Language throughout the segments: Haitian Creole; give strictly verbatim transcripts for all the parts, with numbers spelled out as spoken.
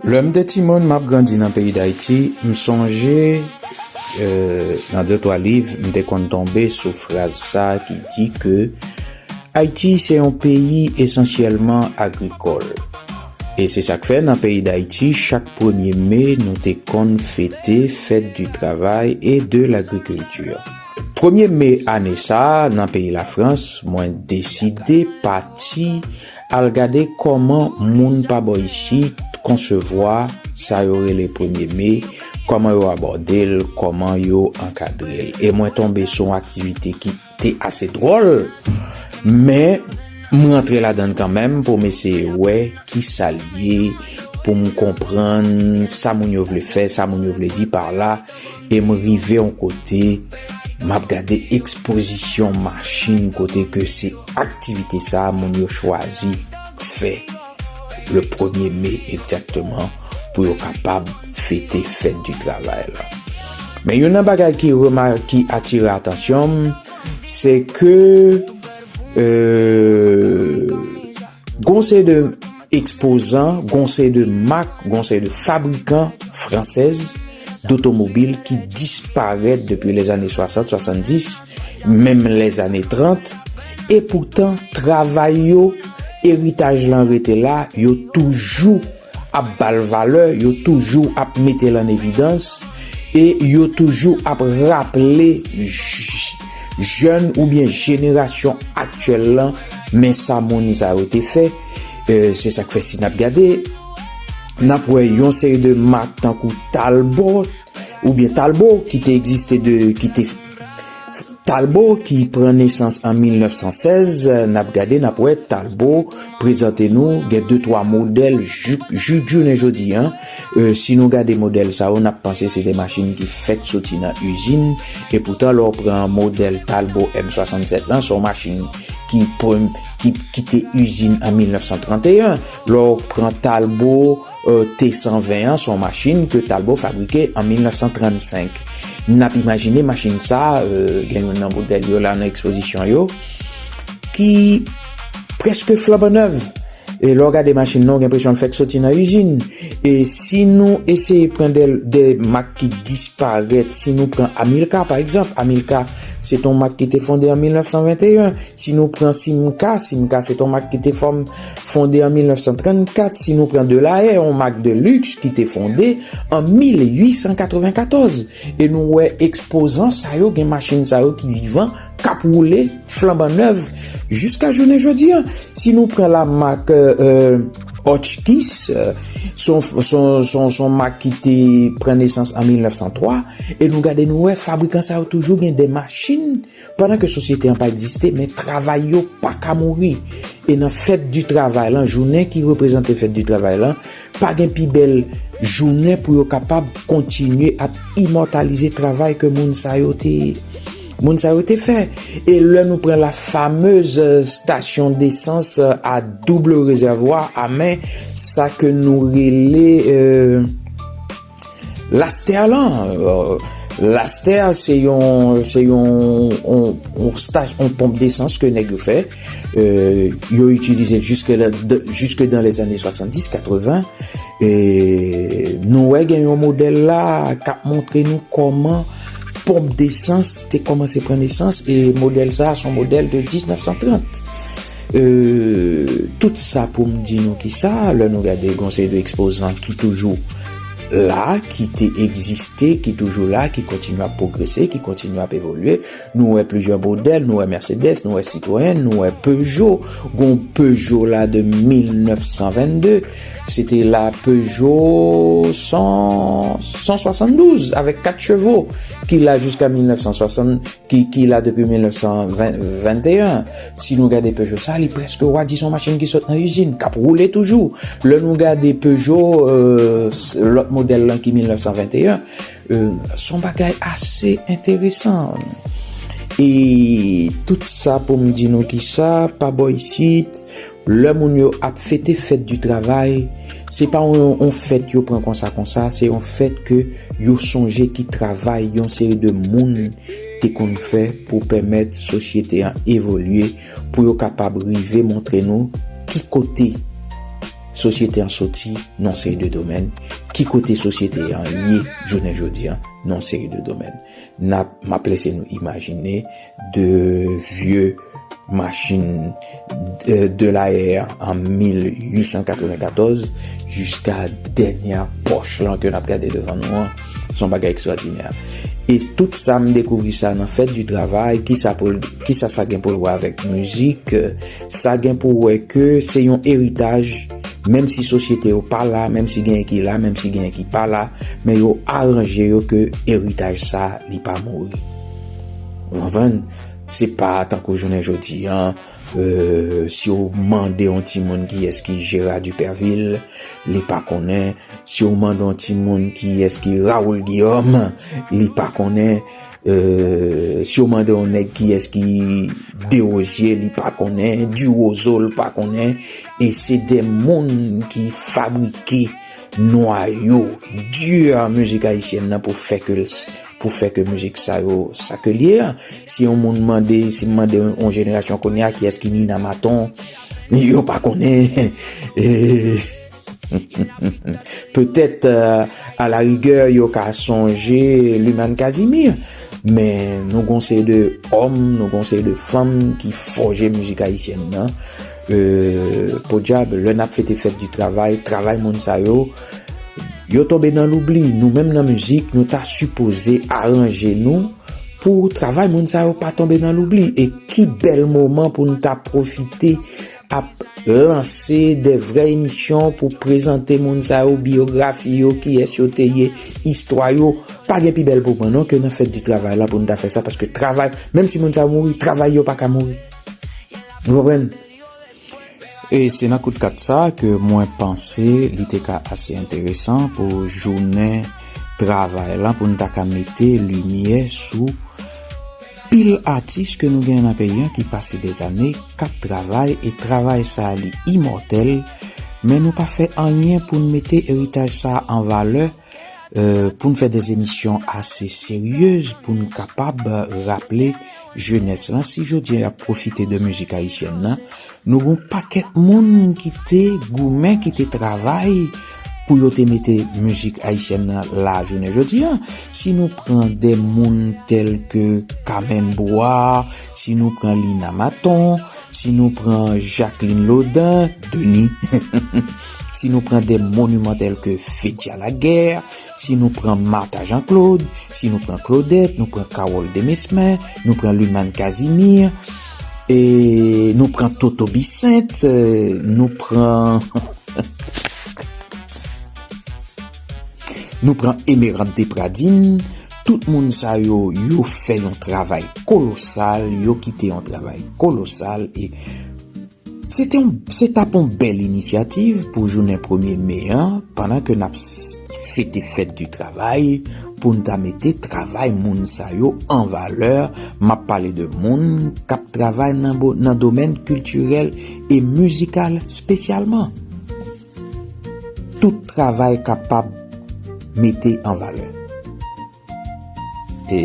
Lè m te timoun, m ap grandi nan peyi Dayiti, m sonje, euh, nan de twa liv, m te konn tonbe sou fraz sa a ki di ke Ayiti se yon peyi esansyèlman agrikòl. E se sa k fè nan peyi Dayiti, chak premye me, nou te konn fete Fête du Travail et de l'Agriculture. Premye me ane sa a, nan peyi Lafrans, mwen deside pati al gade kòman moun pa bò isit konsevwa sa yo rele premye me, kòman yo abòde l, kòman yo ankadre l. E mwen tonbe sou yon aktivite ki te ase dwòl, men m rantre ladan l kanmenm pou m eseye wè ki sa l ye, pou m konprann sa moun yo vle fè, sa moun yo vle di pa la, e m rive yon kote, m ap gade ekspozisyon machin kote ke se aktivite sa a moun yo chwazi fè le premye me egzakteman pou yo kapab fete Fête du Travail la. Men youn nan bagay ki remake, ki atire atansyon m, se ke, euh, gon seri de ekspozan, gon seri de mak, gon seri de fabrikan fransèz dotomobil ki disparèt depi lèzane swasant, swasanndis, menm lèzane trant, e poutan travay yo, eritaj lan rete la, yo toujou ap ba l valè, yo toujou ap mete l an evidans, e yo toujou ap raple j-, jèn oubyen jenerasyon aktyèl lan, men sa moun sa yo te fè. Euh, se sa k fè si n ap gade, n ap wè yon seri de mak tankou Talbot, oubyen Talbot ki te egziste de, ki te Talbot ki pran nesans an mil nèf san sèz, n ap gade, n ap wè Talbot prezante nou, gen de twa modèl jouk, jouk jounen jodi an. Euh, si nou gade modèl sa yo, n ap panse se de machin ki fèk soti nan izin. E poutan, lè w pran modèl Talbot M swasannsèt lan, se yon machin ki, ki kite izin an mil nèf san trannteyen. Lè w pran Talbot euh, T san ven an, se yon machin ke Talbot fabrike an mil nèf san trannsenk. N ap imajine machin sa, euh, gen youn nan modèl yo la nan ekspozisyon yo, ki prèske flanban nèv. E lè w gade machin nan, w gen enpresyon l fèk soti nan izin. E si nou eseye pran de, de mak ki disparèt, si nou pran Amilcar, pa egzanp, Amilcar, se t on mak ki te fonde an mil nèf san venteyen. Si nou pran Simca, Simca se t on mak ki te fòm, fonde an mil nèf san trannkat. Si nou pran Delahaye, yon mak de luxe ki te fonde an mil uit san katrevenkatòz. E nou wè ekspozan sa yo, gen machin sa yo ki vivan, k ap woule, flanban nèv, jiska jounen jodi an. Si nou pran lamak, euh, Hotchkiss, euh, se yon, se yon, se yon, se yon mak ki te pran nesans an mil nèf san twa, e nou gade, nou wè fabrikan sa yo toujou gen de machin, pandan ke sosyete an pa egziste, men travay yo pa ka mouri. E nan Fête du Travail lan, jounen ki reprezante Fête du Travail lan, pa gen pi bèl jounen pou yo kapab kontinye ap imòtalize travay ke moun sa yo te, moun sa yo te fè. E lè nou pran la fameuse, euh, station d'essence, euh, à double réservoir à main, sa ke nou rele, euh, Lastè lan, euh, Lastè se yon, se yon, on, on stas-, on ponp desans ke nèg yo fè. Euh, yo itilize l jiske la, de, jiske dan lèzane swasanndis, katreven. E nou wè gen yon modèl la k ap montre nou kòman ponp desans te kòmanse pran nesans, e modèl sa a se yon modèl de diznèf san trant. Euh, tout sa pou m di nou kisa, lè nou gade gon seri de ekspozan ki toujou la, ki te egziste, ki toujou la, ki kontinye ap pwogrese, ki kontinye ap evolye. Nou wè plizyè modèl, nou wè Mercedes, nou wè Citroën, nou wè Peugeot. Gon Peugeot la de mil nèf san vennde, se te la Peugeot san, san swasanndouz avèk kat chevo ki la jiska mil nèf san swasann, ki, ki la depi mil nèf san venteyen. Si nou gade Peugeot sa, li prèske w a di se yon machin ki sot nan izin, k ap woule toujou. Lè nou gade Peugeot, euh, s-, lòt modèl lan ki mil nèf san venteyen, euh, se yon bagay ase enteresan. E tout sa pou m di nou kisa, pa bò isit, lè moun yo ap fete Fête du Travail, se pa yon, yon fèt yo pran konsa konsa, se yon fèt ke yo sonje ki travay yon seri de moun te konn fè pou pèmèt sosyete an evolye, pou yo kapab rive montre nou ki kote sosyete an soti nan yon seri de domèn, ki kote sosyete an ye jounen jodi an nan yon seri de domèn. N ap, m ap lese nou imajine de vye machin, euh, de la ère an mil uit san katrevenkatòz jiska dènyè Porsche lan ke n ap gade devan nou an. Se yon bagay ekstwadinè. E tout sa, m dekouvri sa nan Fête du Travail. Kisa pou l, kisa sa gen pou l wè avèk mizik? Sa gen pou wè ke se yon eritaj, menm si sosyete yo pa la, menm si genyen ki la, menm si genyen ki pa la, men yo aranje yo ke eritaj sa, li pa mouri. Ou konprann? Se pa tankou jounen jodi an, euh, si w mande yon timoun kiyès ki Gérard Dupervil, li pa konnen. Si w mande yon timoun kiyès ki Raoul Guillaume, li pa konnen. Euh, si w mande yon nèg kiyès ki Desrosiers, li pa konnen. Duroseau, li pa konnen. E se de moun ki fabrike nwayo, di a mizik ayisyèn nan pou fè ke l, pou fè ke mizik sa yo, sa ke l ye a. Si yon moun mande, si m mande yon jenerasyon kounye a, kiyès ki Nina Maton, yo pa konnen. E, petèt, euh, a la rigè, yo ka sonje Luman Casimir. Men nou gon seri de òm, nou gon seri de fanm ki fòje mizik ayisyèn nan. Euh, podyab, lè n ap fete fèt di travay, travay moun sa yo, yo tonbe nan loubli. Nou menm nan mizik, nou ta sipoze aranje nou pou travay moun sa yo pa tonbe nan loubli. E ki bèl moman pou n ta pwofite ap lanse de vrè emisyon pou prezante moun sa yo, biyografi yo, kiyès yo te ye, istwa yo. Pa gen pi bèl moman non ke nan fèt di travay la pou n ta fè sa, paske travay, menm si moun sa yo mouri, travay yo pa ka mouri. Ou konprann? E se nan kout kat sa a ke mwen panse li te ka ase enteresan pou jounen travay la, pou n ta ka mete limyè sou pil atis ke nou genyen nan peyi an ki pase dèzane k ap travay, e travay sa a li imòtèl, men nou pa fè anyen pou n mete eritaj sa a an valè, euh, pou n fè des emisyon ase seryez, pou n kapab raple jenès lan. Si jodi a y ap pwofite de mizik ayisyèn nan, nou gon pakèt moun ki te goumen, ki te travay pou yo te mete mizik ayisyèn nan la jounen jodi a. Si nou pran de moun tèl ke Carmen Bois, si nou pran Lina Maton, si nou pran Jacqueline Laudin, Denis, si nou pran de moniman tèl ke Fédia Laguerre, si nou pran Martha Jean-Claude, si nou pran Claudette, nou pran Carole Demesmin, nou pran Luman Casimir, e nou pran Toto Bissainthe, e nou pran nou pran Emerante Pradine, tout moun sa yo, yo fè yon travay kolosal, yo kite yon travay kolosal, e se te yon, se t ap yon bèl inisyativ pou jounen premye me an, pandan ke n ap s-, fete fèt di travay, pou n ta mete travay moun sa yo an valè. M ap pale de moun k ap travay nan bo-, nan domèn kiltirèl e mizikal espesyalman. Tout travay kapab mete an valè. E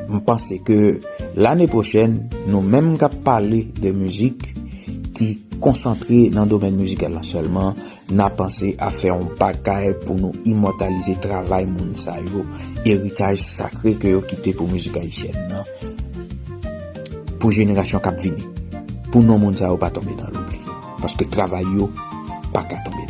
m panse ke lane pwochèn, nou menm k ap pale de mizik ki konsantre nan domèn mizikal la sèlman, n a panse a fè yon bagay pou nou imòtalize travay moun sa yo, eritaj sakre ke yo kite pou mizik ayisyèn nan, pou jenerasyon k ap vini, pou non moun sa yo pa tonbe nan loubli, paske travay yo pa ka tonbe